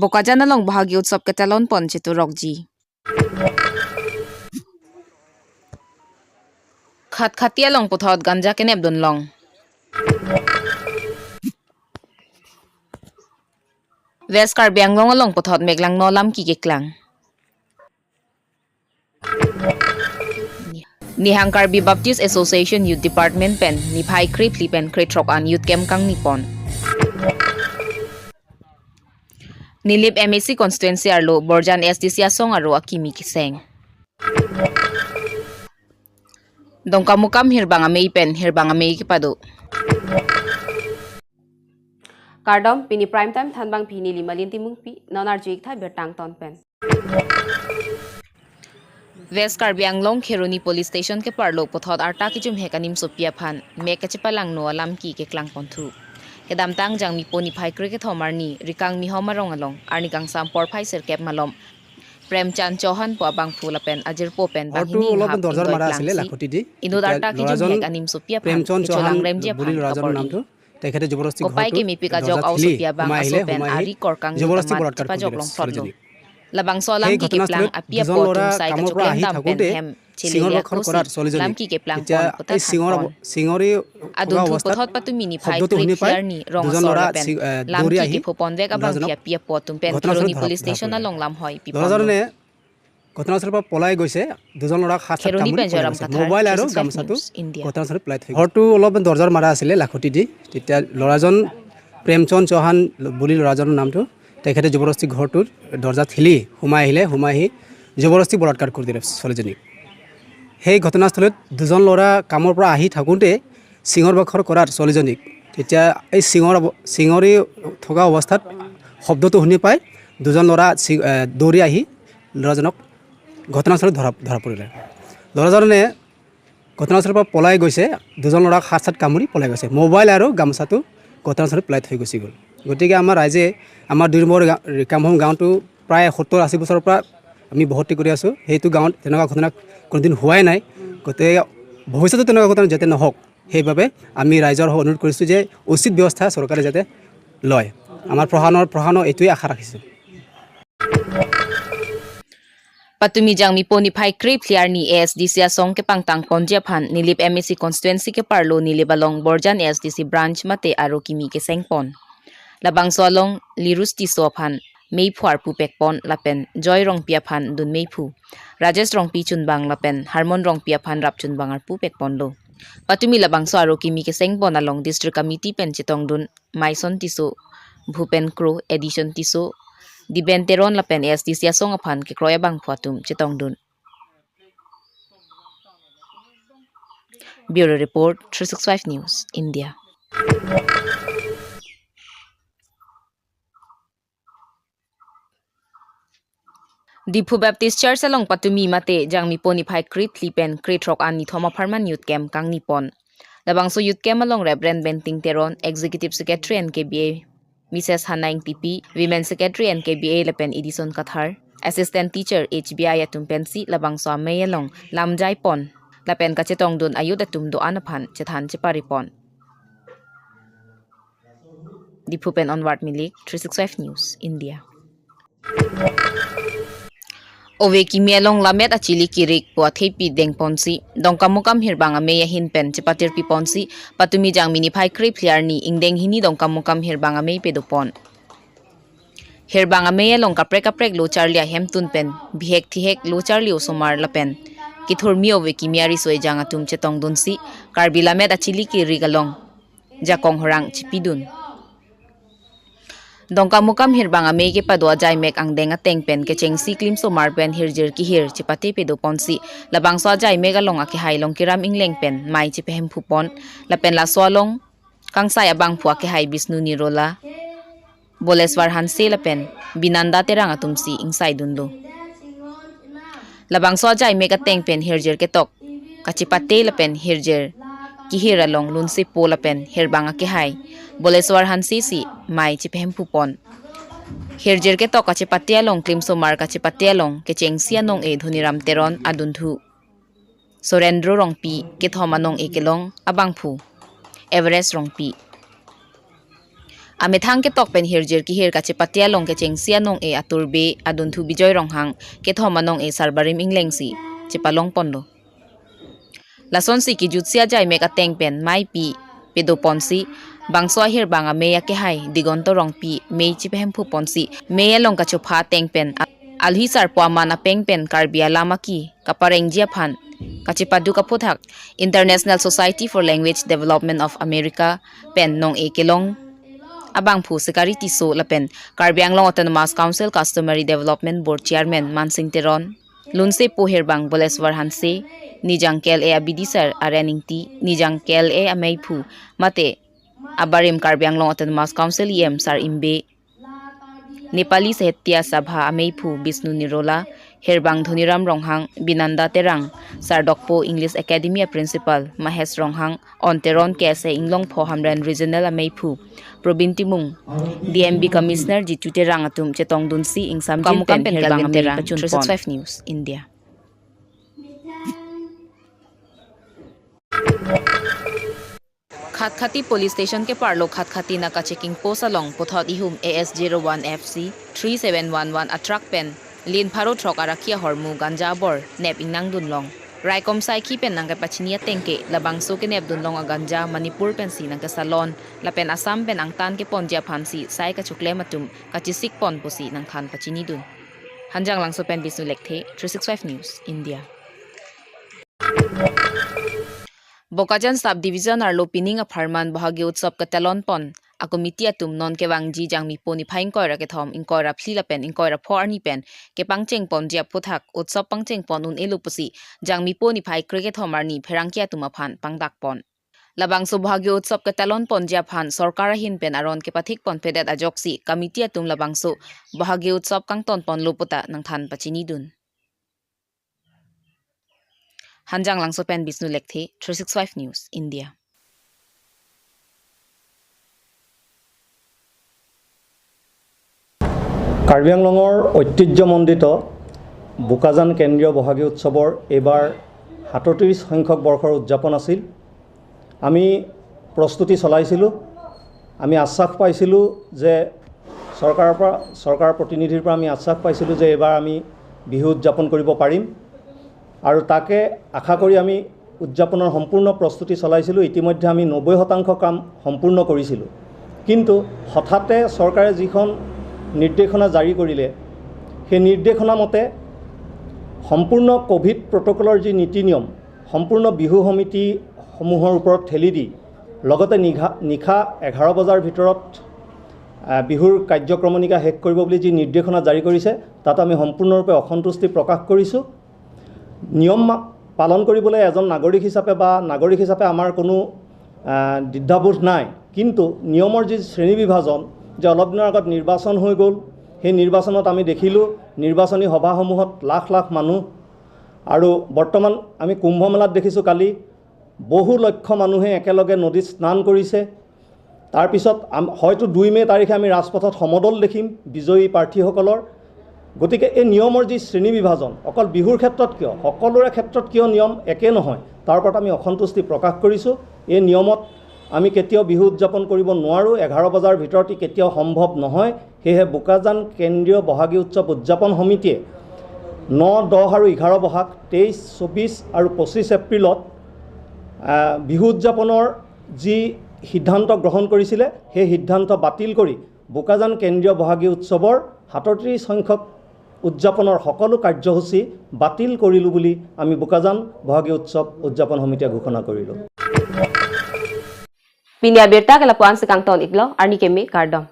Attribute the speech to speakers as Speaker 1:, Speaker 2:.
Speaker 1: Bokajan along Bohagi Utsab ketalon pon chetu rokji. Khatkhati along pothot ganja kenep dunlong. West Karbi Anglong along pothot meglang no lam ki keklang. Nihang Karbi Baptist Association Youth Department pen ni phai kri phli pen kri throk an youth camp kang nipon. Nilip MAC constituency arlo Borjan SDC asong aro akimi kiseng. Dongkamukam hirbang amei pen hirbang amei kipado.
Speaker 2: Kardom pini prime time thanbang phini limalin timung pi nonar juik tha bertang ton pen.
Speaker 1: West Karbi Anglong Kheroni police station ke parlo pothot arta kijum hekanim sopia phan me kachipalang no alam ki ke klang ponthu. Kedam tang jang mi poni phai kre ke thomarni rikang mi homarong along arni kang sam por phai ser kep malom. Prem Chand Chauhan po abang phula pen ajir po pen
Speaker 3: ঘৰটো
Speaker 1: বাহিনী
Speaker 3: অলপ
Speaker 1: হাপ
Speaker 3: দৰ্জাৰ
Speaker 1: ইন্দয়
Speaker 3: মাৰা আছিলে
Speaker 1: প্লাংসি
Speaker 3: লাখুটি দি।
Speaker 1: ইন্দোদ
Speaker 3: তেতিয়া
Speaker 1: আৰ্টা kijum
Speaker 3: ল'ৰাজন
Speaker 1: hekanim sopia
Speaker 3: Prem
Speaker 1: phan
Speaker 3: Chand Chauhan
Speaker 1: kicholang remjia
Speaker 3: বুলি
Speaker 1: phan
Speaker 3: ল'ৰাজনৰ
Speaker 1: kapor
Speaker 3: নামটো, তেখেতে জবৰদস্তি
Speaker 1: kopai
Speaker 3: ঘৰটোত
Speaker 1: ke mipi ka jok
Speaker 3: দৰ্জাত
Speaker 1: au
Speaker 3: ঠেলি
Speaker 1: sopia bang
Speaker 3: সোমাই
Speaker 1: aso
Speaker 3: আহিলে,
Speaker 1: pen
Speaker 3: সোমাই আহি
Speaker 1: ari korkang ni
Speaker 3: জবৰদস্তি
Speaker 1: tamat
Speaker 3: বলাৎকাৰ
Speaker 1: chipa
Speaker 3: কৰি
Speaker 1: jok
Speaker 3: দিলে
Speaker 1: long phlot lo.
Speaker 3: ছোৱালীজনীক।
Speaker 1: Labang so lam
Speaker 3: সেই
Speaker 1: ki ke plang
Speaker 3: ঘটনাস্থলীত
Speaker 1: apia
Speaker 3: দুজন
Speaker 1: po
Speaker 3: ল'ৰা
Speaker 1: tum sai ka
Speaker 3: কামৰ পৰা
Speaker 1: choklem
Speaker 3: আহি
Speaker 1: dam pen
Speaker 3: থাকোঁতে
Speaker 1: hem
Speaker 3: চিঙৰ
Speaker 1: chilelia
Speaker 3: বাখৰ
Speaker 1: kosi
Speaker 3: কৰাত
Speaker 1: lam
Speaker 3: ছোৱালীজনীক
Speaker 1: ki ke plang
Speaker 3: তেতিয়া
Speaker 1: pon pota
Speaker 3: এই
Speaker 1: than
Speaker 3: চিঙৰ
Speaker 1: pon.
Speaker 3: চিঙৰি
Speaker 1: Adun
Speaker 3: থকা
Speaker 1: thu
Speaker 3: অৱস্থাত
Speaker 1: pothot patumi ni phai
Speaker 3: শব্দটো
Speaker 1: kri
Speaker 3: শুনি পাই
Speaker 1: phliar ni rong
Speaker 3: দুজন
Speaker 1: asor
Speaker 3: ল'ৰা
Speaker 1: la pen lam
Speaker 3: দৌৰি
Speaker 1: ki
Speaker 3: আহি
Speaker 1: ke phopon vek abang
Speaker 3: ল'ৰাজনক
Speaker 1: phia pia po tum pen
Speaker 3: ঘটনাস্থলীত
Speaker 1: Kheroni
Speaker 3: ধৰা
Speaker 1: police
Speaker 3: ধৰা
Speaker 1: station
Speaker 3: পৰিলে।
Speaker 1: along lam hoi pi pon lo.
Speaker 3: ল'ৰাজনে ঘটনাস্থলীৰ পৰা পলাই গৈছে। দুজন ল'ৰাক হাত চাত
Speaker 1: Kheroni
Speaker 3: কামুৰি
Speaker 1: pen
Speaker 3: পলাই
Speaker 1: Joram
Speaker 3: গৈছে।
Speaker 1: Kathar
Speaker 3: mobile আৰু
Speaker 1: 365
Speaker 3: গামোচাটো
Speaker 1: News India.
Speaker 3: ঘটনাস্থলীত পেলাই থৈ ঘৰটো অলপ দৰ্জাৰ মাৰা আছিলে লাখুটি দি। তেতিয়া ল'ৰাজন প্ৰেমচন্দ চৌহান বুলি ল'ৰাজনৰ নামটো, তেখেতে জবৰদস্তি ঘৰটোত দৰ্জাত ঠেলি সোমাই আহিলে, সোমাই আহি জবৰদস্তি বলাৎকাৰ কৰি দিলে ছোৱালীজনীক। সেই ঘটনাস্থলীত দুজন ল'ৰা কামৰ পৰা আহি থাকোঁতে চিঙৰ বাখৰ কৰাত ছোৱালীজনীক তেতিয়া এই চিঙৰ চিঙৰি থকা অৱস্থাত শব্দটো শুনি পাই দুজন ল'ৰা দৌৰি আহি ল'ৰাজনক ঘটনাস্থলীত ধৰা ধৰা পৰিলে। ল'ৰাজনে ঘটনাস্থলীৰ পৰা পলাই গৈছে। দুজন ল'ৰাক হাত চাত কামুৰি পলাই গৈছে। মোবাইল আৰু গামোচাটো ঘটনাস্থলীত পেলাই থৈ গুচি গ'ল। গতিকে আমাৰ ৰাইজে আমাৰ 2 নম্বৰ ৰিকামহোম গাঁৱটো প্ৰায় 70-80 বছৰৰ পৰা আমি বসতি কৰি আছোঁ। সেইটো গাঁৱত তেনেকুৱা ঘটনা কোনোদিন হোৱাই নাই। গতিকে ভৱিষ্যতে তেনেকুৱা ঘটনা যাতে নহওক, সেইবাবে আমি ৰাইজৰ হৈ অনুৰোধ কৰিছোঁ যে উচিত ব্যৱস্থা চৰকাৰে যাতে লয়। আমাৰ প্ৰশাসনৰ এইটোৱে আশা ৰাখিছোঁ।
Speaker 1: Patumi jang mi poni phai kri phliar ni ASDC asong ke pangtang ponjia phan nilip MAC constituency ke parlo nilibalong Borjan ASDC branch mate aro kimi ke sengpon. Labang so along lirus ti so phan mei phuar pu pek pon lapen joy rong pia phan dun mei phu Rajesh rong pi chunbang lapen harmon rong pia phan rap chunbang ar pu pek pon lo. Patumi labang so aro kimi ke sengpon along district committee pen chitong dun maison tiso Bhupen kro edition tiso diben teron lapen SDC asong aphan ke kroya bang phuatum chitong dun. Bureau Report 365 News India. Diphu Baptist Church along Patumi mate jang mi poni phai kri phli pen kri throk an ni thoma pharman youth camp kang ni pon. Labang so youth camp along Reverend Benting Teron Executive Secretary NKBA Mrs. Hanaing TP Women Secretary NKBA Lapen Edison Kathar Assistant Teacher HBI atum pensi labang so amei along lamjai pon lapen kachetong dun ayud atum do anaphan chethan chepari pon. Diphu pen onward milik 365 News India. Ove kimi along lamet achili kirik po athei pi deng ponsi dongkamukam hirbang ame ya hin pen chipatir pi ponsi patumi jang mini phai kri phliar ni ingdeng hini dongkamukam hirbang ame pe dopon. Hirbang ame along kaprek kaprek lo charlia hem tun pen bihek thihek lo charli osomar lapen kithur mi ove kimi ari soi jang atum chetong dunsi karbi lamet achili kirik along jakong horang chipidun. Dongkamukam hirbang ame ke padwa jai mek ang denga teng pen ke cheng si klim so mar pen hirjir ki hir chipate pe do ponsi labang so jai mek along ake hai long kiram ingleng pen mai chipehem phupon lapen la so along kangsai abang phua ke hai Bishnu nirola Boleswar Hanse lapen binanda terang atumsi ingsai dunlo. Labang so jai mek ateng pen hirjir ke tok kachipate lapen hirjir ki hir along lunsi po lapen hirbang ake hai Boleswar Hansi si mai chipehem phupon. Hirjir ke tok kachipatia long klim somar kachipatia long ke chengsia nong e dhuniram teron adunthu. Sorendro rongpi ke thoma nong e kelong abangphu Everest rongpi. Amethang ke tok pen hirjir ki hir kache patia long ke chengsia nong e atur be adun thu bijoy ronghang ke thoma nong e sarbarim inglengsi chepalong ponlo. Lason si ki jutsia jai mek ateng pen mai pi pedo ponsi bangso hir banga meya ke hai digonto rong pi mei chi phem phu ponsi meya long ka chopha teng pen alhi sar po mana peng pen karbia lama ki kaparengjia phan kachipadu kaphuthak International Society for Language Development of America pen nong e kelong abang phu sikari tiso lapen Karbi Anglong Autonomous Council Customary Development Board Chairman Mansing Teron Lunse Poherbang Boleswar Hanse Nijang Kel e Abidisar Areningti Nijang Kel e Ameiphu mate Abarim Karbi Anglong Autonomous Council EM Sar Imbe Nepali Sahitya Sabha Ameiphu Bishnu Nirola Herbang Dhoniram Ronghang Binanda Terang Sar Dokpo English Academy Principal Mahesh Ronghang On Teron Kese Inglong Pho Hamren Regional Ameiphu Probin Timung DMB Commissioner Jitu Terang atum Chetong Dunsi Ingsam Jin Pen Herbang Amei Pachun 365 News India. Khatkhati police station ke parlo Khatkhati naka checking post along pothot ihum AS01FC 3711 atrak pen lin pharo throk arakhia hormu ganja bor nep ingnang dunlong raikom sai ki pen nangka pachinia tengke labangso ke nep dunlong aganja Manipur pen si nangka salon lapen Assam pen angtan ke ponjia phansi sai ka chukle matum kachisik pon posi nang khan pachini dun hanjang langso pen Bisnu Lekthe 365 News India. Bokajan sub division arlo pining a farman Bohagi Utsab ka talon pon a committee atum non ke wangji jangmi poni phaing koira ke thom ingkoira phlila pen ingkoira phorni pen ke pangcheng pon jia phuthak utsab pangcheng pon un elupusi jangmi poni phai cricket thomarni pherangkia tuma phan pangdak pon labangso Bohagi Utsab ka talon pon jia phan sarkar hin pen aron ke pathik pon phedet ajoksi committee atum labangso Bohagi Utsab kangton pon lopota nangthan pachini dun Hanjang Langso pen Bisnu Lekthe 365 News India.
Speaker 4: Karbi আংলঙৰ ঐতিহ্যমণ্ডিত বোকাজান কেন্দ্ৰীয় বহাগী উৎসৱৰ এইবাৰ 37 সংখ্যক বৰ্ষৰ উদযাপন আছিল। আমি প্ৰস্তুতি চলাইছিলোঁ, আমি আশ্বাস পাইছিলোঁ যে চৰকাৰৰ প্ৰতিনিধিৰ পৰা আমি আশ্বাস পাইছিলোঁ যে এইবাৰ আমি বিহু উদযাপন কৰিব পাৰিম আৰু তাকে আশা কৰি আমি উদযাপনৰ সম্পূৰ্ণ প্ৰস্তুতি চলাইছিলোঁ। ইতিমধ্যে আমি 90% কাম সম্পূৰ্ণ কৰিছিলোঁ, কিন্তু হঠাতে চৰকাৰে যিখন নিৰ্দেশনা জাৰি কৰিলে সেই নিৰ্দেশনা মতে সম্পূৰ্ণ ক'ভিড প্ৰট'কলৰ যি নীতি নিয়ম সম্পূৰ্ণ বিহু সমিতিসমূহৰ ওপৰত ঠেলি দি লগতে নিশা 11 বজাৰ ভিতৰত বিহুৰ কাৰ্যক্ৰমণিকা শেষ কৰিব বুলি যি নিৰ্দেশনা জাৰি কৰিছে তাত আমি সম্পূৰ্ণৰূপে অসন্তুষ্টি প্ৰকাশ কৰিছোঁ। নিয়ম পালন কৰিবলৈ এজন নাগৰিক হিচাপে বা নাগৰিক হিচাপে আমাৰ কোনো দ্বিধাবোধ নাই, কিন্তু নিয়মৰ যি শ্ৰেণী বিভাজন যে অলপ দিনৰ আগত নিৰ্বাচন হৈ গ'ল, সেই নিৰ্বাচনত আমি দেখিলোঁ নিৰ্বাচনী সভাসমূহত লাখ লাখ মানুহ আৰু বৰ্তমান আমি কুম্ভমেলাত দেখিছোঁ কালি বহু লক্ষ মানুহে একেলগে নদীত স্নান কৰিছে। তাৰপিছত হয়তো 2 মে' তাৰিখে আমি ৰাজপথত সমদল দেখিম বিজয়ী প্ৰাৰ্থীসকলৰ। গতিকে এই নিয়মৰ যি শ্ৰেণী বিভাজন অকল বিহুৰ ক্ষেত্ৰত কিয়, সকলোৰে ক্ষেত্ৰত কিয় নিয়ম একে নহয়, তাৰ ওপৰত আমি অসন্তুষ্টি প্ৰকাশ কৰিছোঁ। এই নিয়মত আমি কেতিয়াও বিহু উদযাপন কৰিব নোৱাৰোঁ, 11 বজাৰ ভিতৰত কেতিয়াও সম্ভৱ নহয়। সেয়েহে বোকাজান কেন্দ্ৰীয় বহাগী উৎসৱ উদযাপন সমিতিয়ে 9, 10 আৰু 11 বহাগ 23, 24 আৰু 25 এপ্ৰিলত বিহু উদযাপনৰ যি সিদ্ধান্ত গ্ৰহণ কৰিছিলে সেই সিদ্ধান্ত বাতিল কৰি বোকাজান কেন্দ্ৰীয় বহাগী উৎসৱৰ 37 সংখ্যক উদযাপনৰ সকলো কাৰ্যসূচী বাতিল কৰিলোঁ বুলি আমি বোকাজান বহাগী উৎসৱ উদযাপন সমিতিয়ে ঘোষণা কৰিলোঁ।
Speaker 2: Pinia berta kalapuan sekang ton iklo arni kemi kardom.